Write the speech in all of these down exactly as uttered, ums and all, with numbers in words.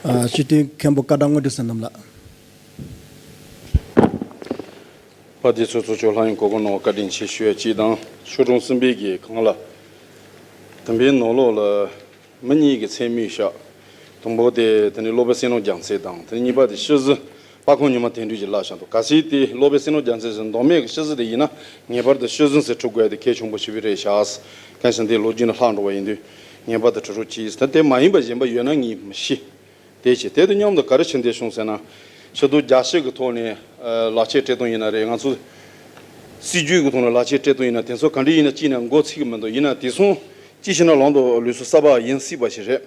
ཨ། སྤྱི་འཐུས་མཁན་པོ་བཀའ་བགྲང་དངོས་གྲུབ་བསོད་ནམས་ལགས། དཔལ་ལྡན་ཚོགས་གཙོ་མཆོག་ལྷན་ཡོད་གོ་སྐབས་གནང་བ་བཀའ་དྲིན་ཆེ་ཞུ་ཡ་གཅིག་དང་། ཆོས་གྲོང་གསུམ་པའི་གི་གང་ལ་དམ་པའི་ནང་ལོགས་ལ་མི་གཉིས་ཀྱི་མཚན་སྨོས་བཞག་དང་པོ་དེ་དེ་ནི་སློབ་དཔོན་བསོད་ནམས་རྒྱལ་མཚན་དང་། དེ་ནི་གཉིས་པ་དེ་སྤྱི་ཟུར་དཔལ་ཁང་ཉི་མ་དོན་གྲུབ་ཀྱིས་བླངས་བཞག་འདུག་གལ་སྲིད་དེ་སློབ་དཔོན་བསོད་ནམས་རྒྱལ་མཚན་ཟེར་མདོ་སྨད་ཀྱི་སྤྱི་ཟུར་དེ་ཡིན་ན། ངེས་པར་དུ་སྤྱི་ཟུར་ཟེར་འཁྲུག་དགོས་དེ་གལ་ཆེན་པོ་ཞིག་རེད་བཞག་གལ་སྲིད་འདི་ལོ་རྒྱུས་ནང་ལྷག་འགྲོ་བ་ཡིན་དུས། ངེས་པར་དུ་འཁྲུག་རོགས་གྱིས། ད་དེ་མ་ཡིན་པ་གཞན་པ་ཡོད་ན་ངས་མི་ཤེས། དེ་བྱས་དེ་དང་མཉམ་དུ་ག་རེ་ཕྱིན་བསྡད་བྱུང་ཟེར་ན། ཕྱི་དྲོ་རྒྱལ་སྤྱི་གི་ཐོག་ནས་ལག་ཁྱེར་སྤྲད་སྟངས་ཡིན་ན་རེད། ང་ཚོ་སྲིད་ཇུས་ཀྱི་ཐོག་ནས་ལག་ཁྱེར་སྤྲད་སྟངས་ཡིན་ན། དེ་ཚོ་ག་འདྲ་ཡིན་ན་གཅིག་ནས་མགོ་ཚོས་ཀྱི་མི་འདུག་ཡིན་ན་དེ་སོང་གཅིག་བྱས་ན་ལམ་དུ་ལུགས་སྲོལ་གསར་པ་ཡིན་སྲིད་པ་ཞིག་རེད།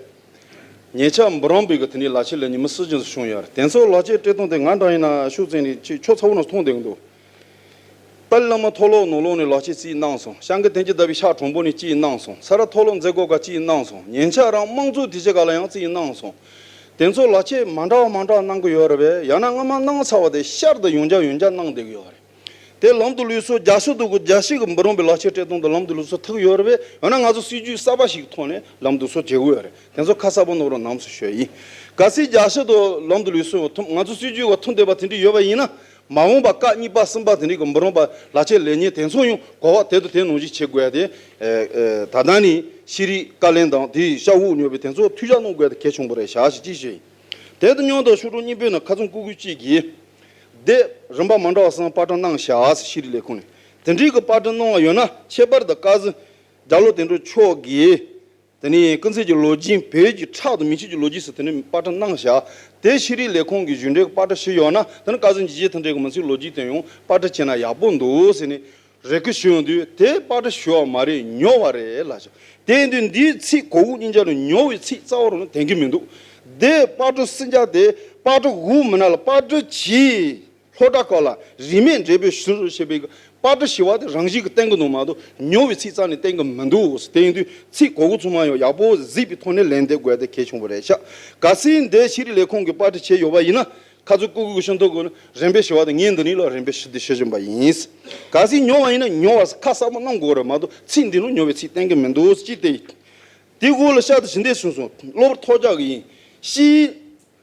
ཉེ་ཆར་འབུམ་རམས་པའི་གི་དེ་ནས་ལག་ཁྱེར་ལེན་མཁན་མི་སུ་ཅན་ཞིག་བྱུང་ཡོད་རེད། དེ་ཚོ་ལག་ཁྱེར་སྤྲད་སྟངས་དེ་ང་འདྲ་ཡིན་ན་ཤུགས་བཙན་ནས་ཅིག་ཕྱོགས་ཚ་བོ་ནང་མཐོང་བསྡད་ཀྱི་འདུག་ཏཱ་ལའི་བླ་མ་མཐོ་སློབ་ནང་ལོགས་ནས་ལག་ཁྱེར་རྩིས་གནང་སོང་། ཤང་གི་བསྟན་རྒྱས་ཟླ་བའི་ཕྱག་དྲུང་པོ་ནས་རྩིས་གནང་སོང་། ས་རཱ་མཐོ་སློབ་མཛད་སྒོ་ཁག་རྩིས་གནང་སོང་། ཉེ་ཆར་རང་དམངས་གཙོའི་དུས་ཆེན་ཁག་ལ་ཡང་རྩིས་གནང་སོང་། དེ་ཚོ་ལག་ཁྱེར་མ་འདྲ་བ་མ་འདྲ་བ་གནང་གི་ཡོད་རེད་པས། ཡང་ན་སྔ་མ་གནང་ཚར་བ་དེ་བསྐྱར་དུ་ཡང་བསྐྱར་ཡང་བསྐྱར་གནང་བསྡད་ཀྱི་ཡོད་རེད། དེ་ལམ་དུ་ལུགས་སྲོལ་རྒྱལ་སྤྱི་དུ་གི་རྒྱལ་སྤྱི་གི་འབུམ་རམས་པའི་ལག་ཁྱེར་སྤྲད་སྟངས་དེ་ལམ་དུ་ལུགས་སྲོལ་ཐུག་ཡོད་རེད་པས། ཡང་ན་ང་ཚོ་སྲིད་ཇུས་གསར་པ་ཞིག་གི་ཐོག་ནས་ལམ་དུ་ལུགས་སྲོལ་བྱེད་དགོས་ཡོད་རེད། དེ་ཚོ་ཁ་གསལ་པོ་གནང་རོགས་གནང་ཞུ་ཡ་ཡིན། གལ་སྲིད་རྒྱལ་སྤྱི་དུ་ལམ་དུ་ལུགས་སྲོལ་ཐུག་ང་ཚོ་སྲིད་ཇུས་འོག་ཐུག་བསྡད་པ་དེ་འདྲ་ཡོད་པ་ཡིན་ན། མ་འོངས་པ་སྐབས་གཉིས་པ་གསུམ་པ་དེ་འདྲའི་གི་འབུམ་རམས་པ་ལག་ཁྱེར་ལེན་མཁན་དེ་ཚོ་ཡང་གོ་བ་དེ་དང་དེ་ནང་བཞིན་བྱེད་དགོས་ཡ་དེ། ཨེ་ཨེ་ད་ལྟ་ནས་ཤེས་རིག་བཀའ་བློན་དང་དེའི་ཤ་འུག་ཉོས་པའི་དེ་ཚོ་ཐུགས་ཞིབ་གནང་དགོས་ཡ་དེ་གལ་ཆེན་པོ་རེད་བཞག་ཞེས་ཅིག་ཞུ་ཡིན། དེ་དང་མཉམ་དུ་ཆོས་གྲོང་གཉིས་པའི་ནང་ཁ་རྩང་སྐུ་སྒེར་གཅིག་གིས། དེ་རིམ་པ་མ་འདྲ་བ་གསུམ་པར་སྐྲུན་གནང་བཞག་ཟེར། ཤེས་རིག་ལས་ཁུངས་ནས་དེ་འདྲའི་གི་པར་སྐྲུན་གནང་བ་ཡོད་ན། ཁྱད་པར་དུ་བཀའ་ཟུར་རྒྱ་ལོ་དོན་གྲུབ་མཆོག་གིས། དེ་ནས་ཀུན་གསལ་གྱི་ལོ་རྒྱུས། བོད་ཀྱི་ཁྲག་དང་མི་ཆོས་ཀྱི་ལོ་རྒྱུས་ཟེར་དེ་ནས་པར་སྐྲུན་གནང་བཞག་དེ་ཤེས་རིག་ལས་ཁུངས་ཀྱི་བཞུགས་གྲལ་གྱི་པར་སྐྲུན་ཞུས་ཡོད་ན། དེ་ནི་བཀའ་ཟུར་འཇིགས་བྱེད་དོན་གྲུབ་ཀྱི་མི་ཚེའི་ལོ་རྒྱུས་དེ་ཡང་པར་སྐྲུན་བྱས་ན་ཡག་པོ་འདུག་ཟེར་ནས་རེ་སྐུལ་ཞུ་ཡོང་དུས། དེ་པར་སྐྲུན་ཞུ་བ་མ་རེད། ཉོ་བ་རེད་ལབ་བྱུང་། དེ་ཡིན་དུས་འདིའི་ཚིག་གོ་གུག་གཉིས་ཆ་ལ་ཉོ་བའི་ཚིག་རྩ་བ་རང་ལ་འཐེན་གྱི་མི་འདུག་དེ་པར་སྐྲུན་ཟེར་ཡ་དེ་པར་སྐྲུན་གུ་མི་ན་ལ་པར་སྐྲུན་གྱིས། ལྷོ་བྲག་སྐོར་ལ་རིས་མེད་འགྲེལ་པའི་ཞུ་ཞེས་པའི་པར་སྐྲུན་ཞེས་པ་དེ་རང་བཞིན་གྱིས་བསྟན་གྱི་འདུག་མ་གཏོགས། ཉོ་བའི་ཚིག་རྩ་ནས་བསྟན་གྱི་མི་འདུག་དེ་ཡིན་དུས་ཚིག་གོ་གུག་ཚང་མ་ཡང་ཡག་པོ་གཟིགས་པའི་ཐོག་ནས་ལན་འདེབས་དགོས་དེ་གལ་ཆེན་པོ་རེད་ཤག་གལ་སྲིད་འདི་ཤེས་རིག་ལས་ཁུངས་ཀྱིས་པར་སྐྲུན་བྱས་ཡོད་པ་ཡིན་ན། ཁ་རྩང་སྐུ་སྒེར་གྱི་ཤིན་ཏུ་དགོས་ན་རིམ་པས་ཞུ་བ་དེ། ངས་འདི་ནས་ལ་རིམ་པས་ཞུ་དེ་ཞུ་བཞིན་པ་ཡིན། གལ་སྲིད་ཉོ་བ་ཡིན་ན་ཉོ་བ་ཁ་གསལ་པོ་གནང་དགོས་རེད་མ་གཏོགས། ཚིག་འདི་ནང་ཉོ་བའི་ཚིག་བསྟན་གྱི་མི་འདུག་ཅེས་དེ། དེ་སྐོར་ལ་བཤད་དེ་ཞུ་འདོད་བྱུང་སོང་། གློ་བུར་ཐོལ་རྒྱག་གི་ཡིན། ཤེས་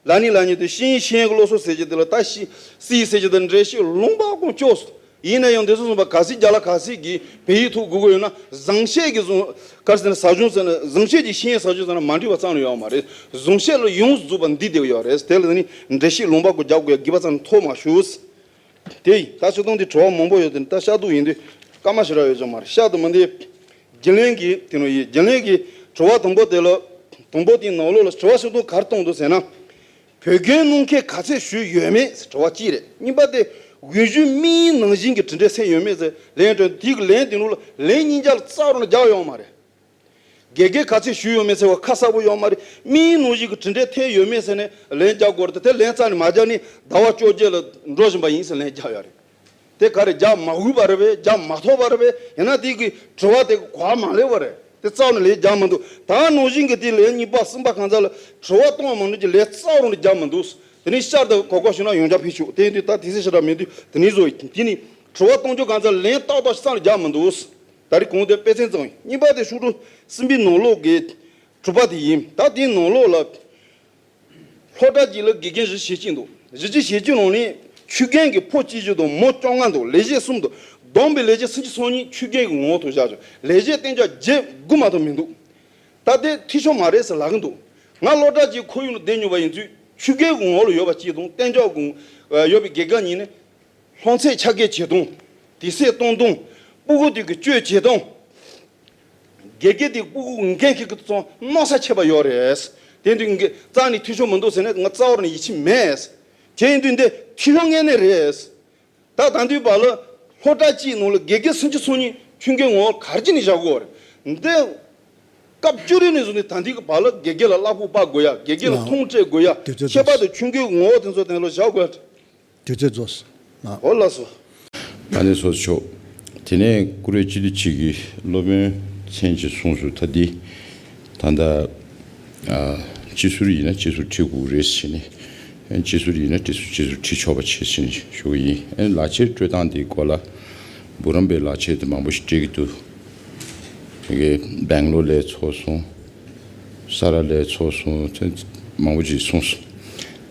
ལ་ནི་ལ་ནི་དེ་ཤེས་ཡིན་ཤེས་ཡིན་གྱི་སློབ་གསོ་ཟེར་གྱི་དེ་ལ་ད་ཤེས་སྲིད་ཟེར་གྱི་དེ་འགྲེལ་བཤད་ལུང་པ་ཀུན་ལྕོགས་སོང་། ཡིན་ན་ཡང་འདི་ཚོ་གསུངས་པ་གལ་སྲིད་རྒྱ་ལ་གལ་སྲིད་ཀྱིས་བོད་ཡིག་ཐོག་དགོས་ཀྱི་ཡོད་ན། བཟང་བཤད་ཀྱི་བཟང་གར་ཟེར་ན་ཟབ་སྦྱོང་ཟེར་ན། བཟང་བཤད་ཀྱི་ཤེས་ཡིན་ཟབ་སྦྱོང་ཟེར་ན་མ་འགྲིག་པ་རྩ་ནས་ཡོད་མ་རེད། བཟང་བཤད་ལ་ཡོངས་སུ་རྫོགས་པ་འདི་བསྡད་ཡོད་རེད། དེ་ལ་ནི་འགྲེལ་བཤད་ལུང་པ་ཀུན་རྒྱག་དགོས་ཡ་དགོས་པ་རྩ་ནས་ཐོག་མ་ཞུགས། དེ་ཡིན། ད་ཤོད་སྟངས་འདི་དྲི་བ་མང་པོ་ཡོད་དེ། ད་ཤ་སྟག་ཡིན་དུས་སྐར་མ་ཞེ་དྲག་ཡོད་ཀྱང་མ་རེད། ཤ་སྟག་མི་འདི་རྒྱུན་ལས་ཀྱི་དེ་ནོ་ཡིན། རྒྱུན་ལས་ཀྱི་དྲི་བ་དང་པོ་དེ་ལ། དང་པོ་དེའི་ནང་ལོགས་ལ་དྲི་བ་ཤོད་སྟངས་ག་རེ་གཏོང་འདུག་ཟེར་ན། བོད་སྐད་གནང་མཁན་ག་ཚད་ཞུས་ཡོད་མེད་ཟེར་དྲི་བ་གཅིག་རེད། གཉིས་པ་དེ་དགོངས་ཞུའི་དམིགས་ཡུལ་ནང་བཞིན་གྱི་གྲུབ་འབྲས་སོན་ཡོད་མེད་ཟེར་ལན་སྤྲོད། དེའི་ལན་དེ་ནང་ལ་ལན་གཉིས་ཆ་ལ་རྩ་བ་རང་རྒྱག་ཡོད་མ་རེད། དགེ་རྒན་ག་ཚད་ཞུས་ཡོད་མེད་ཟེར་བ་ཁ་གསལ་པོ་ཡོད་མ་རེད། དམིགས་ཡུལ་ནང་བཞིན་གྱི་གྲུབ་འབྲས་ཐོན་ཡོད་མེད་ཟེར་ནས་ལན་རྒྱག་དགོས་རེད། དེ་ལན་རྩ་ནས་མ་རྒྱག་ནས་ཟླ་བ་བཅོ་བརྒྱད་ལ་འགྲོ་བཞིན་པ་ཡིན་ཟེར་ལན་རྒྱག་ཡོད་རེད། དེ་ག་རེ་རྒྱག་མ་དགོས་པ་རེད་པས། རྒྱག་མ་ཐུབ་པ་རེད་པས། ཡིན་ན་དེ་གི་དྲི་བ་དེ་གི་གོ་བ་མ་ལེན་པ་རེད། དེ་རྩ་བ་ནས་ལན་རྒྱག་མི་འདུག་ད་ནང་བཞིན་གྱི་དེ་ལན་གཉིས་པ་གསུམ་པ་གང་ཟག་ལ་དྲི་བ་གཏོང་བ་མང་ནོ་ཀྱི་ལན་རྩ་བ་ནས་རྒྱག་མི་འདུག་དེ་ནས་བསྐྱར་དུ་གོ་སྐབས་བྱུང་ན་ཡང་བསྐྱར་ཕུལ་ཆོག་དེ་ཡིན་དུས་ད་དུས་ཚོད་ཞེ་དྲག་མེད་དུས། དེ་ནས་བཟོ་ཡིན། དེ་ནས་དྲི་བ་གཏོང་རྒྱུ་གང་ཟག་ལན་ཏག་ཏག་རྩ་ནས་རྒྱག་མི་འདུག་ད་རེས་གོང་དེ་དཔེ་མཚོན་ཙམ་ཡིན། གཉིས་པ་དེ་ཤོག་གྲངས་གསུམ་པའི་ནང་ལོགས་ཀྱི་དྲུག་པ་དེ་ཡིན། ད་དེའི་ནང་ལོགས་ལ། སློབ་གྲྭ་གཅིག་ལ་དགེ་རྒན་བཞི་བྱེད་ཀྱི་འདུག་བཞི་བཅུ་ཞེ་གཅིག་ནང་ནས་ཆོས་རྒན་གྱི་ཕོ་གཅིག་བཞི་དང་མོ་བཅོ་ལྔ་འདུག་ལས་བྱེད་གསུམ་འདུག་བསྡོམས་པའི་ལས་བྱེད་སུམ་ཅུ་སོ་གཉིས་ཆོས་རྒན་གྱི་ངོ་བོ་ཐོག་བཞག་ཆོག་ལས་བྱེད་གཏན་འཇགས་བརྒྱད་དགུ་མ་གཏོགས་མི་འདུག་ད་དེ་འཐུས་ཤོར་མ་རེད་ཟེར་ལབ་ཀྱི་འདུག་ང་སློབ་གྲྭ་གཅིག་ཁོར་ཡུག་ནང་བསྡད་མྱོང་བ་ཡིན་དུས། ཆོས་རྒན་གྱི་ངོ་བོ་ལ་ཡོད་པ་གཅིག་དང་གཏན་འཇགས་ཀྱི་ཡོད་པའི་དགེ་རྒན་གཉིས་ནི། སློབ་ཚན་ཆ་རྐྱེན་བྱེད་སྟངས། དུས་ཚོད་གཏོང་སྟངས། སྤུ་གུ་དེ་གི་སྤྱོད་བྱེད་སྟངས། དགེ་རྒན་དེ་སྤུ་གུ་འགན་འཁྱེར་གི་ཚོ་མནོ་ས་ཆེ་བ་ཡོད་རེད། དེ་དུས་ངས་རྩ་ནས་འཐུས་ཤོར་མི་འདུག་ཟེར་ནས་ང་རྩ་བ་ནས་ཡིད་ཆེས་མེད། དེ་ཡིན་དུས་འདི་འཐུས་ཤོར་ངེས་གནས་རེད། ད་ད་དུས་བར་ལ་སློབ་གྲྭ་གཅིག་ནང་ལ་དགེ་རྒན་སུམ་ཅུ་སོ་གཉིས་ཆོས་རྒན་ངོ་བོ་ག་རེ་བྱས་ནས་བཞག་དགོས་རེད། འདི་སྐབས་བཅུ་རེ་ནས་བཟུང་ནས་ད་ལྟའི་གི་བར་ལ་དགེ་རྒན་ལ་གླ་ཕོགས་སྤར་དགོས་ཡ། དགེ་རྒན་ལ་ལའོ། ཐོངས་སྤྲད་དགོས་ཡ། དུས་ཚོད་ཁྱད་པར་རྫོགས་དུ་ཆོས་རྒན་ངོ་བོ་དེ་ཚོ་དེ་ལ་བཞག་དགོས་ཡ། དུས་ཚོད་རྫོགས་སོང་། ཨོ་ལགས་སོ། ཨ་ནེ་ཚོགས་གཙོ་མཆོག་དེ་ནས་བཀུར་འོས་སྤྱི་འཐུས་གཅིག་གིས་སློབ་དཔོན་མཚན་གཅིག་གསུངས་སོང་། ད་འདི་ད་ལྟ་ཨ་སྤྱི་ཟུར་ཡིན་ན་སྤྱི་ཟུར་ཁྲིད་དགོས་རེད་ཟེར་ནས། ཨ་སྤྱི་ཟུར་ཡིན་ན་སྤྱི་ཟུར་སྤྱི་ཟུར་ཁྲིད་ཆོག་པ་བྱེད་ཟེར་ནས་ཞུ་གི་ཡིན། ཨ་ལག་ཁྱེར་སྤྲོད་སྟངས་དེའི་སྐོར་ལ་འབུམ་རམས་པའི་ལག་ཁྱེར་དེ་མང་པོ་ཞིག་སྤྲད་ཀྱི་འདུག་དེ་གའི་སྦེང་ལོར་ལ་ཚོགས་སོང་། ས་ར་ལ་ཚོགས་སོང་། དེ་ མང་པོ་ཅིག་གསུངས་སོང་།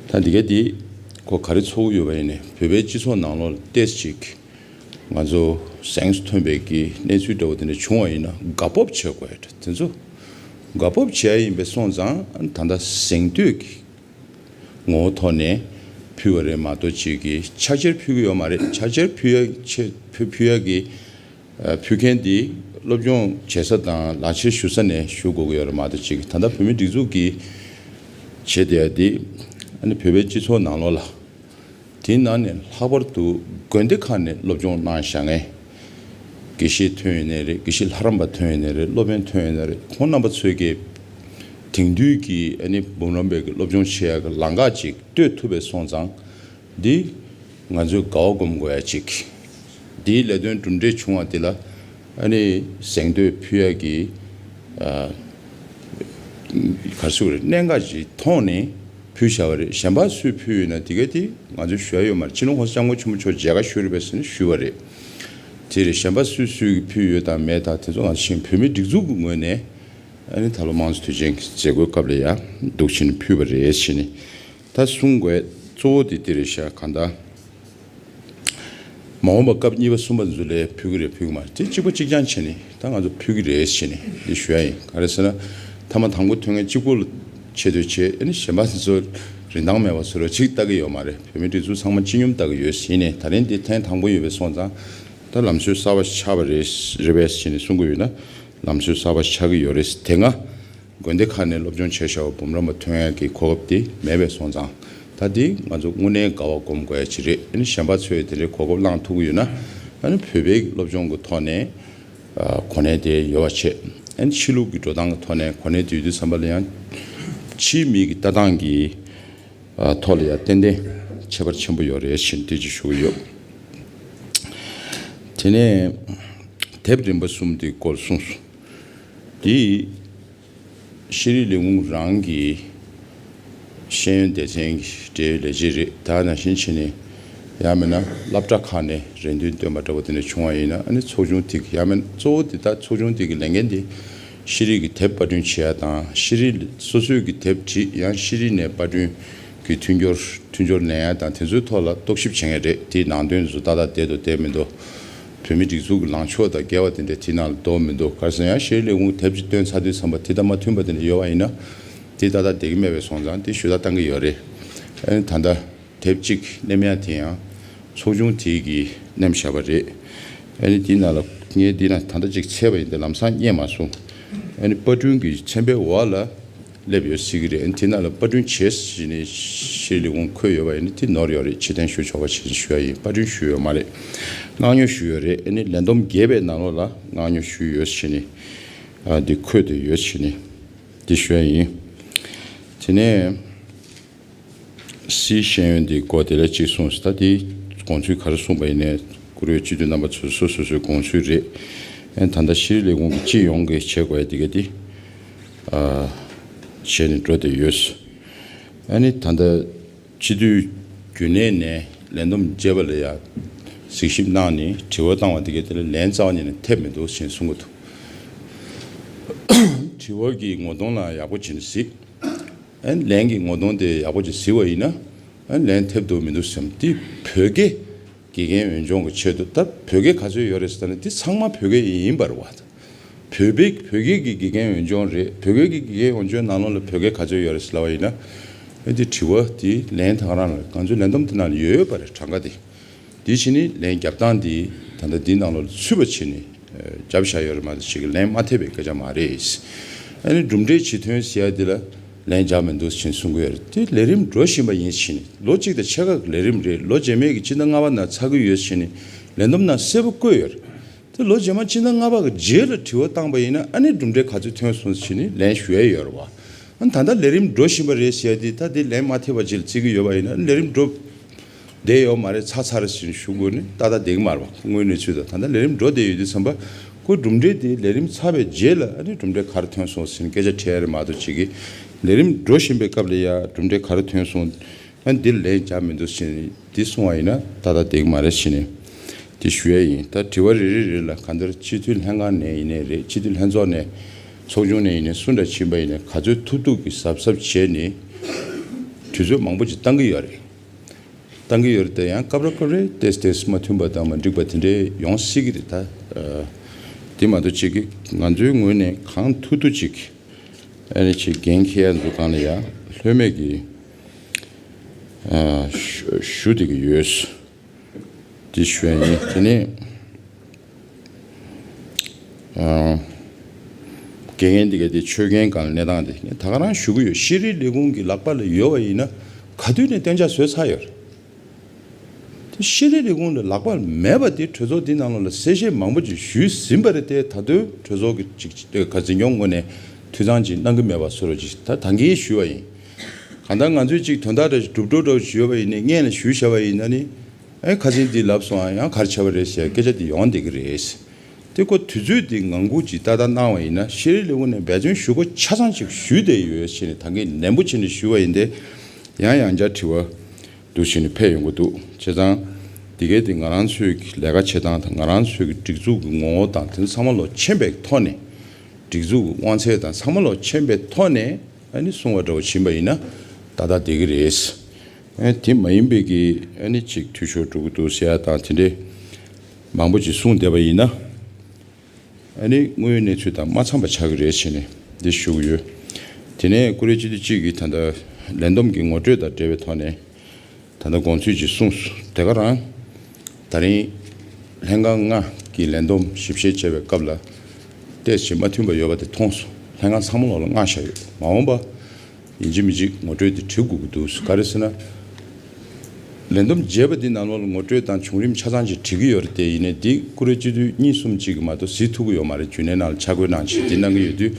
ད་འདི་ག་འདི་ཁོ་ག་རེ་ཚོར་གྱི་ཡོད་པ་ཡིན་ནའི་བོད་པའི་སྤྱི་ཚོགས་ནང་ལོགས་ལ་ཏོག་ཙམ་ཅིག་ང་ཚོ་གཟེངས་སུ་ཐོན་པའི་གི་གནས་ཚུལ་འདྲ་བོ་དེ་འདྲ་བྱུང་བ་ཡིན་ན་དགའ་སྤོབས་བྱེད་དགོས་ཡ་དེ་ཚོ་དགའ་སྤོབས་བྱེད་ཡ་ཡིན་པས་སོང་ཙང་ད་ལྟ་གཟེངས་བསྟོད་ཀྱི་ངོ་བོ་ཐོག་ནས་ཕུལ་བ་རེད་མ་གཏོགས་ཅིག་གིས་ཕྱག་འཁྱེར་ཕུལ་གྱི་ཡོད་མ་རེད། ཕྱག་འཁྱེར་ཕུལ་ཡ་ཆེད་ཕུལ་ཕུལ་ཡ་གི་ཨ་ཕུལ་མཁན་དེ་སློབ་སྦྱོང་བྱེད་ས་དང་ལག་འཁྱེར་ཞུ་ས་ནས་ཞུ་དགོས་ཀྱི་ཡོད་རེད་མ་གཏོགས་ཅིག་གིས་ད་ལྟ་བོད་མིའི་སྒྲིག་འཛུགས་ཀྱི་བྱེད་བསྡད་ཡ་དེ་ཨ་ནི་བོད་པའི་སྤྱི་ཚོགས་ནང་ལོགས་ལ་དེའི་ནང་ནས་ལྷག་པར་དུ་དགོན་སྡེ་ཁག་ནས་སློབ་སྦྱོང་གནང་བཞག་མཁན་དགེ་བཤེས་ཐོན་ཡོད་ནའི་རེད། དགེ་བཤེས་ལྷ་རམས་པ་ཐོན་ཡོད་ནའི་རེད། སློབ་དཔོན་ཐོན་ཡོད་ནའི་རེད། ཁོང་རྣམ་པ་ཚོས་ཀྱི་དེང་དུས་ཀྱི་ཨ་ནི་འབུམ་རམས་པའི་གི་སློབ་སྦྱོང་བྱེད་ཡ་གི་ལམ་ཁ་ཅིག་གཏོད་ཐུབ་པའི་སོང་ཙང་འདི་ང་ཚོས་དགའ་བ་སྒོམ་དགོས་ཡ་ཅིག་འདིའི་ལས་དོན་གྲུབ་འབྲས་བྱུང་བ་འདི་ལ་ཨ་ནི་གཟེངས་བསྟོད་ཕུལ་ཡ་གི་ཨ་ག་རེ་ཟེར་དགོས་རེད། གནད་འགག་ཅིག་མཐོང་ནས་ཕུལ་བཞག་པ་རེད། གཞན་པ་སུས་ཕུལ་ཡོད་ན་དེ་ག་དེ་ང་ཚོས་ཞུ་ཡ་ཡོད་མ་རེད། སྤྱི་ནོར་༸གོང་ས་༸སྐྱབས་མགོན་ཆེན་པོ་མཆོག་མཇལ་ཁ་ཞུས་རེད་པས་ཟེར་ནས་ཞུས་པ་རེད། དེ་རེད། གཞན་པ་སུས་སུས་ཀྱིས་ཕུལ་ཡོད་དང་མེད་དང་དེ་ཚོ་ང་ཚོ་བོད་མིའི་སྒྲིག་འཛུགས་ཀྱི་ངོས་ནས་ཨ་ནི་ད་ལོ་དམངས་གཙོ་དུས་ཆེན་གྱི་མཛད་སྒོའི་སྐབས་ལ་ཡ་འདུག་བྱས་ནས་ཕུལ་བ་རེད་ཟེར་ནས་ད་གསུང་དགོས་གཙོ་བོ་དེ་དེ་རེད་ཤག་གང་ལྟར། མ་འོངས་པ་སྐབས་གཉིས་པ་གསུམ་པ་ཚོ་ལ་ཕུལ་གི་རེད་ཕུལ་གི་མ་རེད། དེ་གཅིག་པ་གཅིག་རྐྱང་བྱས་ནས་ད་ང་ཚོ་ཕུལ་གི་རེད་ཟེར་ནས་འདི་ཞུ་ཡ་ཡིན། ག་རེ་ཟེར་ན་ཐ་མ་དང་པོ་ཐོན་མཁན་གཅིག་པོ་ལ་ཆེ་བསྟོད་བྱས། ཨ་ནི་གཞན་པ་ཚོ་རིན་ཐང་མེད་པ་བཟོ་འདྲ་ཅིག་ལྟ་གི་ཡོད་མ་རེད། བོད་མི་སྒྲིག་འཛུགས་ཚང་མ་སྤྱི་སྙོམས་ལྟ་གི་ཡོད་ཟེར་ནས་ད་རིང་འདི་ཐེངས་དང་པོ་ཡོད་པའི་སོང་ཙང་ད་ལམ་སྲོལ་གསར་པ་ཆགས་པ་རེད་རེད་པས་ཟེར་ནས་གསུང་གི་ཡོད་ན་ལམ་སྲོལ་གསར་པ་ཆགས་ཀྱི་ཡོད་རེད། དེ་སྔ་དགོན་སྡེ་ཁག་ནས་སློབ་སྦྱོང་བྱས་བཞག་པ་འབུམ་རམས་པ་ཐོན་ཡག་གི་གོ་སྐབས་དེ་མེད་པའི་སོང་ཙང་ད་དེ་ང་ཚོ་དངོས་གནས་དགའ་བ་སྒོམ་དགོས་ཡ་ཅིག་རེད། ཨ་ནི་གཞན་པ་ཚོས་དེ་འདྲའི་གོ་སྐབས་བླངས་ཐུབ་ཀྱི་ཡོད་ན་ཨ་ནི་བོད་པའི་སློབ་སྦྱོང་གི་ཐོག་ནས་ཨ་གོ་གནས་དེ་ཡོད་པ་བྱས། ཨ་ནི་ཕྱི་ལུགས་ཀྱི་འགྲོ་སྟངས་ཀྱི་ཐོག་ནས་གོ་གནས་དེ་ཡོད་དུས་ཙམ་པ་ལ་ཡང་ཕྱིའི་མི་གི་ལྟ་སྟངས་ཀྱི་ཨ་ཐོག་ལ་ཡང་ཏན་ཏན་ཁྱད་པར་ཆེན་པོ་ཡོད་རེད་ཞེས་དེ་ཅིག་ཞུ་གི་ཡོད། དེ་ནས་དེབ་རིམ་པ་གསུམ་དེའི་སྐོར་གསུངས་སོང་། དེ་ཤེས་རིག་ལས་ཁུངས་རང་གི་ཤེས་ཡོན་སྡེ་ཚན་གྱི་འབྲེལ་ཡོད་ལས་བྱེད་རེད། ད་ནང་བཞིན་བྱས་ནས་ཡང་མིན་ན་སློབ་གྲྭ་ཁག་ནས་རེ་འདུན་བཏོན་པ་འདྲ་བོ་དེ་འདྲ་བྱུང་བ་ཡིན་ན་ཨ་ནི་ཚོགས་ཆུང་དེ་གི་ཡང་མིན་གཙོ་བོ་དེ་ད་ཚོགས་ཆུང་དེ་གི་ལས་འགན་དེ་ཤེས་རིག་གི་དེབ་པར་སྐྲུན་བྱེད་ཡ་དང་ཤེས་རིག་སོ་སོའི་གི་དེབ་བྲིས་ཡང་ཤེས་རིག་ནས་པར་སྐྲུན་གྱི་མཐུན་སྦྱོར་མཐུན་སྦྱོར་ལེན་ཡ་དང་དེ་ཚོའི་ཐོག་ལ་རྟོག་ཞིབ་བྱེད་མཁན་རེད། དེའི་ནང་དོན་ཚོ་ཏག་ཏག་བསྡད་འདུག་བསྡད་མི་འདུག་བོད་མི་སྒྲིག་འཛུགས་ཀྱི་ལངས་ཕྱོགས་དང་འགལ་བ་དེ་འདྲ་དེའི་ནང་ལ་འདུག་མི་འདུག་ག་རེ་ཟེར་ན་ཡང་ཤེས་རིག་ལས་ཁུངས་དེབ་ཅིག་བཏོན་ཚར་དུས་ཙམ་པ་དེ་དང་མ་མཐུན་པ་དེ་འདྲ་ཡོད་པ་ཡིན་ན་དེ་ཏག་ཏག་བསྡད་ཀྱི་མེད་པའི་སོང་ཙང་དེ་ཞུ་དག་བཏང་གི་ཡོད་རེད། ཨ་ནི་ད་ལྟ་དེབ་གཅིག་སླེབས་ཡ་དེ་ཡང་ཚོགས་ཆུང་དེ་གིས་བསྣམས་བཞག་པ་རེད། ཨ་ནི་དེའི་ནང་ལ་ངས་འདི་ན་ད་ལྟ་ཅིག་འཚོལ་བ་ཡིན་ཏེ་ལམ་སང་རྙེད་མ་སོང་། ཨ་ནི་པར་སྐྲུན་གྱི་ཚན་པའི་འོག་ལ་སླེབས་ཡོད་སྲིད་ཀྱི་རེད། ཨ་ནི་དེ་ནང་ལ་པར་སྐྲུན་བྱས་ཟིན་ནས་ཤེས་རིག་ལས་ཁུངས་འཁོད་ཡོད་པ་ཡིན་ན་དེ་ནོར་ཡོད་རེད། ཕྱིར་འཐེན་ཞུ་ཆོག་པ་བྱས་ནས་ཞུ་ཡ་ཡིན། པར་སྐྲུན་ཞུས་ཡོད་མ་རེད། མངགས་ཉོ་ཞུས་ཡོད་རེད། ཨ་ནི་ལས་བསྡོམས་བརྒྱད་པའི་ནང་ལོགས་ལ་མངགས་ཉོ་ཞུས་ཡོད་བྱས་ནས་ཨ་འདི་འཁོད་དེ་ཡོད་བྱས་ནས་འདི་ཞུ་ཡ་ཡིན། དེ་ནས། སི་ཤེས་ཡོན་དེ་སྐོར་དེ་ལ་གཅིག་གསུངས་སོང་། ད་དེ་དགོངས་ཚུལ་ག་རེ་གསུངས་པ་ཡིན་ནའི་བཀུར་འོས་སྤྱི་འཐུས་རྣམ་པ་ཚོ་སོ་སོ་སོའི་དགོངས་ཚུལ་རེད། ཨ་ནི་ད་ལྟ་ཤེས་རིག་ལས་ཁུངས་ཀྱི་སྤྱི་ཡོངས་ཀྱི་བྱེད་དགོས་ཡ་དེ་ག་དེ་ཨ་བྱས་ནས་འགྲོ་བསྡད་ཡོད། ཨ་ནི་ད་ལྟ་སྤྱི་འཐུས་རྒྱུན་ལས་ནས་ལས་བསྡོམས་བརྒྱད་པ་ལ་ཡ་གཟིགས་ཞིབ་གནང་ནས་དྲི་བ་བཏང་བ་དེ་ག་དེ་ལ་ལན་རྩ་བ་ཉིད་ནས་ཐེབས་མི་འདུག་ཞེས་གསུང་གི་འདུག་དྲི་བ་གི་ངོ་གདོང་ལ་ཡག་པོ་བྱས་ནས་གཟིགས། ཨན་ལན་གྱི་ངོ་གདོང་དེ་ཡག་པོ་ཅིག་གཟིགས་པ་ཡིན་ན་ཨན་ལན་ཐེབས་འདུག་མི་འདུག་བསམ། དེ་བོད་སྐད་དགེ་རྒན་འོས་སྦྱོང་གི་ཆེད་དུ་ད་བོད་སྐད་ག་ཚོད་ཡོད་རེད་ཟེར་ན་དེ་ཚང་མ་བོད་སྐད་ཡིན་པ་རེད་བ། བོད་པའི་བོད་སྐད་ཀྱི་དགེ་རྒན་འོས་སྦྱོང་རེད། བོད་སྐད་ཀྱི་དགེ་རྒན་འོས་སྦྱོང་ནང་ལོགས་ལ་བོད་སྐད་ག་ཚོད་ཡོད་རེད་ཟེར་ལབ་པ་ཡིན་ན་ཨན་དེ་དྲི་བ་དེ་ལན་ད་ག་རང་ལ་ང་ཚོའི་ལན་བསྡོམས་དེ་ནང་ལ་ཡོད་པ་རེད། གྲངས་ཀ་དེ། དེ་བཞིན་ནི་ལན་རྒྱབ་སྟངས་འདི་ད་ལྟ་འདི་ནང་ལོགས་ཚུད་པ་བྱས་ནས་རྒྱབ་བཞག་ཡོད་རེད་མ་གཏོགས་ཅིག་ལན་མ་ཐེབས་པའི་སྐད་ཆ་མ་རེད། ཨ་ནི་གྲུབ་འབྲས་ཇི་ཐོན་ཟེར་ཡ་འདི་ལ་ལན་རྒྱག་མི་འདུག་ཅེས་གསུང་གི་ཡོད་རེད། དེ་ལས་རིམ་འགྲོ་བཞིན་པ་ཡིན་ཕྱིན་ལོ་གཅིག་དང་ཕྱེད་ཀ་གི་ལས་རིམ་རེད། ལོ་རྗེས་མའི་གི་སྤྱི་ཟླ་ལྔ་པ་ནང་ཚར་གི་ཡོད་ཕྱིན་ལས་བསྡོམས་ནང་གསལ་པོ་བཀོད་ཡོད་རེད། དེ་ལོ་རྗེས་མ་སྤྱི་ཟླ་ལྔ་པ་གི་རྗེས་ལ་དྲི་བ་བཏང་པ་ཡིན་ན་ཨ་ནི་གྲུབ་འབྲས་ག་ཚོད་ཐོན་སོང་ཟེར་ནས་ལན་ཞུ་ཡ་ཡོད་རེད་བ། ཨ་ནི་ད་ལྟ་ལས་རིམ་འགྲོ་བཞིན་པ་རེད་ཟེར་ཡ་དེ་ད་དེ་ལན་མ་ཐེབས་པ་ཅིག་ལ་བརྩི་གི་ཡོད་པ་ཡིན་ན་ཨ་ནི་ལས་རིམ་འགྲོ་བསྡད་ཡོད་མ་རེད། ཚར་ཚར་ཟེར་ནས་ཞུ་དགོས་ནི་ཏག་ཏག་བསྡད་གི་མ་རེད་བ། དངོས་གནས་ཚུལ་དང་ད་ལྟ་ལས་རིམ་འགྲོ་བསྡད་ཡོད་དུས་ཙམ་པ་ཁོ་གྲུབ་འབྲས་དེ་ལས་རིམ་ཚར་བའི་རྗེས་ལ་ཨ་ནི་གྲུབ་འབྲས་ག་རེ་ཐོན་སོང་ཟེར་ནས་སྐད་ཆ་དྲི་ཡ་རེད་མ་གཏོགས་ཅིག་གི་ལས་རིམ་འགྲོ་བཞིན་པའི་སྐབས་ལ་ཡ་གྲུབ་འབྲས་ག་རེ་ཐོན་སོང་། ཨ་འདིར་ལན་རྒྱག་མི་འདུག་ཟེར་ནས་འདི་གསུང་བ་ཡིན་ན་ཏག་ཏག་བསྡད་ཀྱི་མ་རེད་ཟེར་ནས་འདི་ཞུ་ཡ་ཡིན། ད་དྲི་བ་རེ་རེ་རེ་ལ་གང་ལྟར་སྤྱི་འཐུས་ལྷན་ཁང་ནས་ཡིན་ནའི་རེད། སྤྱི་འཐུས་ལྷན་ཚོགས་ནས་ཚོགས་ཆུང་ནས་ཡིན་ནའི་སུ་འདྲ་ཕྱིན་པ་ཡིན་ནའི་ག་ཚོད་ཐུབ་ཐུབ་ཀྱིས་གཟབ་གཟབ་བྱས་ནས་ དུས་ཚོད་མང་པོ་ཅིག་བཏང་གི་ཡོད་རེད། བཏང་གི་ཡོད་རེད་དེ། ཡང་སྐབས་རེ་སྐབས་རེ་ཏོག་ཙམ་ཏོག་ཙམ་མ་མཐུན་པ་དང་མ་འགྲིག་པ་དེ་འདྲའི་ཡོང་སྲིད་ཀྱི་རེད་ད། ཨ། དེ་མ་གཏོགས་ཅིག་གི་ང་ཚོའི་ངོས་ནས་གང་ཐུབ་ཐུབ་ཅིག་ཨ་ནི་ཅིག་འགན་འཁྱེར་ཡ་ཚོ་སྒང་ལ་ཡ་ལྷོད་མེད་ཀྱི་ཨ་ཞུ་ཞུ་བསྡད་ཀྱི་ཡོད། དེ་ཞུ་ཡ་ཡིན། དེ་ནས་ཨ་དགེ་རྒན་འདི་ག་དེ་ཆོས་རྒན་སྒང་ལ་གནས་སྟངས་དེ་ད་ག་རང་ཞུ་གི་ཡོད། ཤེས་རིག་ལས་ཁུངས་ཀྱི་ལག་པ་ལ་ཡོད་པ་ཡིན་ན་ག་དུས་ནས་གཏན་འཇགས་བཟོས་ཚར་ཡོད་རེད། དེ་ཤེས་རིག་ལས་ཁུངས་ལ་ལག་པ་ལ་མེད་པ་དེ་གྲོས་ཚོགས་འདི་ནང་ལོགས་ལ་གསལ་བཤད་མང་པོ་ཅིག་ཞུས་ཟིན་པ་རེད་དེ། ད་དུང་གྲོས་ཚོགས་ཀྱི་ཅིག་ཅིག་འཛིན་སྐྱོང་ངོས་ནས་འཐུས་ཚང་ཅིག་གནང་གི་མེད་པ་བཟོ་འདྲ་ཅིག་ད་ད་གིན་ཞུས་པ་ཡིན། གང་ལྟར་ང་ཚོས་ཅིག་དོན་དག་འདྲ་ཞིག་གྲུབ་འགྲོ་འདྲ་ཞུས་པ་ཡིན་ནའི་སྔོན་ལ་ཞུས་བཞག་པ་ཡིན་ན་ནི། ཨེ་ཁ་སང་འདི་ལབ་སོང་ཨ། ཡང་ག་རེ་བྱས་པ་རེད་ཟེར་སྐད་ཆ་འདི་ཡོང་བསྡད་ཀྱི་རེད། དེ་ཁོ་དུས་ཚོད་འདི་ངང་སྒུག་ཅིག་ཏག་ཏག་གནང་བ་ཡིན་ན་ཤེས་རིག་ལས་ཁུངས་ནས་འབད་བརྩོན་ཞུ་དགོས་ཆ་ཚང་ཅིག་ཞུས་བསྡད་ཡོད་ཟེར་ནས་ད་གིན་ནན་པོ་བྱས་ནས་ཞུས་པ་ཡིན་ཏེ། ཡང་ཡང་བསྐྱར་དྲི་བ་འདུག་བྱས་ནས་ཕེབས་ཡོང་གི་འདུག་བྱས་ཙང་འདི་གའི་དེ་ང་རང་ཚོའི་གི་ལས་ཀ་བྱེད་སྟངས་དང་ང་རང་ཚོའི་གི་སྒྲིག་འཛུགས་ཀྱི་ངོ་བོ་དང་དེ་ཚང་མ་ལོག་མཁྱེན་པའི་ཐོག་ནས། སྒྲིག་འཛུགས་ཀྱི་དབང་ཚད་དང་ཚང་མ་ལོག་མཁྱེན་པའི་ཐོག་ནས་ཨ་ནི་གསུང་བ་འདྲ་བོ་བྱིན་པ་ཡིན་ན་ཏག་ཏག་བསྡད་ཀྱི་རེད། ཨ་དེ་མ་ཡིན་པའི་གི་ཨ་ནི་ཅིག་འཐུས་ཤོར་འགྲོ་གི་འདུག་ཟེར་ཡ་དང་དེ་འདྲའི་མང་པོ་ཅིག་གསུངས་བསྡད་པ་ཡིན་ན། ཨ་ནི་དངོས་ཡོད་གནས་ཚུལ་དང་མ་འཚམས་པ་ཆགས་ཀྱི་རེད་བྱས་ནས་འདི་ཞུ་གི་ཡོད། དེ་ནས་ཀུ་རེ་སྤྱི་འཐུས་གཅིག་གིས་ད་ལྟ་ལས་བསྡོམས་ཀྱི་ངོ་སྤྲོད་དང་འབྲེལ་བའི་ཐོག་ནས་ད་ལྟ་དགོངས་ཚུལ་ཅིག་གསུངས་སོང་། དེ་ག་རང་ད་རིང་ལྷན་ཁང་ལྔ་གི་ལས་བསྡོམས་ཞིབ་བཤེར་བྱེད་པའི་སྐབས་ལ་ཏོག་ཙམ་མ་མཐུན་པ་ཡོད་པ་དེ་མཐོང་སོང་། ལྷན་ཁང་ཚང་མ་ལོག་ལ་མངགས་བཞག་ཡོད། མ་འོངས་པ་ཡིན་གཅིག་མིན་གཅིག་ངོ་སྤྲོད་དེ་བྲི་དགོས་ཀྱི་འདུག་ག་རེ་ཟེར་ན། ལས་བསྡོམས་རྒྱས་པ་འདི་ནང་ལོགས་ལ་ངོ་སྤྲོད་དང་བྱུང་རིམ་ཆ་ཚང་ཅིག་བྲི་གི་ཡོད་རེད་དེ། ཡིན་ནའི་འདི་ཀུ་རེ་སྤྱི་འཐུས་གཉིས་གསུམ་ཅིག་གིས་མ་གཏོགས་གཟིགས་ཐུབ་ཀྱི་ཡོད་མ་རེད། རྒྱུན་ལས་ནང་ལ་ཆ་བགོས་གནང་བྱས་འདི་གནང་གི་ཡོད་དུས།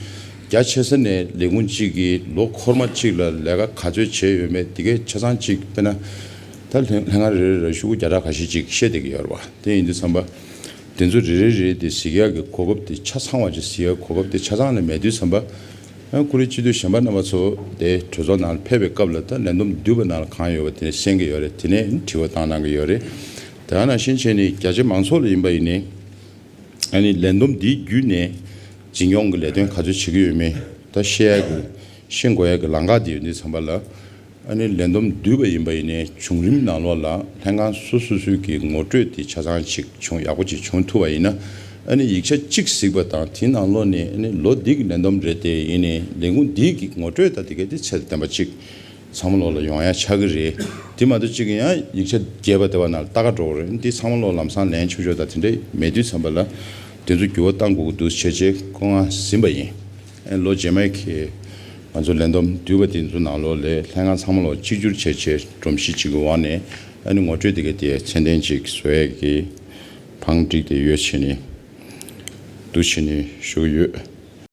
རྒྱ་ཆེ་ས་ནས་ལས་ཁུངས་གཅིག་གིས་ལོ་འཁོར་མ་གཅིག་ལ་ལས་ཀ་ག་ཚོད་བྱས་ཡོད་མེད་འདི་གའི་ཆ་ཚང་ཅིག་དཔེར་ན་ད་ལྷན་ལྷན་ཁང་རེ་རེ་ལ་ཤོག་གུ་བརྒྱ་ཕྲག་ཁ་ཤས་ཅིག་བཤད་བསྡད་ཀྱི་ཡོད་རེད་བ། དེ་ཡིན་དུས་ཙམ་པ། དེ་ཚོ་རེ་རེ་རེ་དེ་གཟིགས་ཡག་གི་གོ་སྐབས་དེ་ཆ་ཚང་བ་ཅིག་གཟིགས་ཡག་གོ་སྐབས་དེ་ཆ་ཚང་ལ་མེད་དུས་ཙམ་པ། ཨ་ཀུ་རེ་སྤྱི་འཐུས་གཞན་པ་རྣམ་པ་ཚོ་དེ་གྲོས་ཚོགས་ནང་ལ་ཕེབས་པའི་སྐབས་ལ་ད་ལས་བསྡོམས་བསྡུས་པ་ནང་ལ་གང་ཡོད་པ་དེ་ནས་གསན་གྱི་ཡོད་རེད། དེ་ནས་དྲི་བ་བཏང་གནང་གི་ཡོད་རེད། དེ་ནང་བཞིན་བྱས་ནས་རྒྱ་ཆེ་མང་ཚོགས་ལ་ཡིན་པ་ཡིན་ནའི་ཨ་ནི་ལས་བསྡོམས་འདིའི་བརྒྱུད་ནས་འཛིན་སྐྱོང་གི་ལས་དོན་ག་ཚོད་བྱེད་ཀྱི་ཡོད་མེད་ད་ཤེས་ཡག་གི་ཤེས་དགོས་ཡག་གི་ལམ་ཁ་དེ་ཡོད་དུས་ཙམ་པ་ལ། ཨ་ནི་ལས་བསྡོམས་བསྡུས་པ་ཡིན་པ་ཡིན་ནའི་བྱུང་རིམ་ནང་ལོགས་ལ་ལྷན་ཁང་སོ་སོ་སོའི་གི་ངོ་སྤྲོད་དེ་ཆ་ཚང་ཅིག་བྱུང་ཡག་པོ་ཅིག་བྱུང་ཐུབ་པ་ཡིན་ན། ཨ་ནི་ཡིག་ཆ་གཅིག་གཟིགས་པ་དང་དེའི་ནང་ལོགས་ནས་ཨ་ནི་ལོ་འདི་གི་ལས་བསྡོམས་རེད་དེ། ཡིན་ནའི་ལས་ཁུངས་འདིའི་གི་ངོ་སྤྲོད་དང་དེ་གའི་དེ་ཚད་ལྡན་པ་ཅིག་ཚང་མ་ལོགས་ལ་ཡོང་ཡ་ཆགས་ཀྱི་རེད། དེ་མ་གཏོགས་གཅིག་ཡང་ཡིག་ཆ་རྒྱས་པ་དེ་བ་ནང་ལ་ལྟ་ག་འགྲོ་གི་རེད། འདི་ཚང་མ་ལོགས་ལམ་སང་ལན་ཆོག་ཆོག་དང་དེ་འདྲ་མེད་དུས་ཙམ་པ་ལ་དེ་ཚོ་འགྱུར་བ་གཏང་དགོས་ཀྱི་འདུག་བྱས་རྗེས་བཀོད་མངགས་ཟིན་པ་ཡིན། ཨེ་ལོ་རྗེས་མའི་གི་ང་ཚོ་ལས་བསྡོམས་བསྡུས་པ་དེ་ཚོ་ནང་ལོགས་ལས་ལྷན་ཁང་ཚང་མ་ལོག་གཅིག་གྱུར་བྱས་རྗེས་སྒྲོམ་གཞི་གཅིག་གི་འོག་ནས་ཨ་ནི་ངོ་སྤྲོད་དེ་ག་དེ་ཚད་ལྡན་ཅིག་བཟོ་ཡས་ཀྱི་བང་སྒྲིག་དེ་ཡོད་བྱས་ནས་འདུག་བྱས་ནས་ཞུ་གི་ཡོད།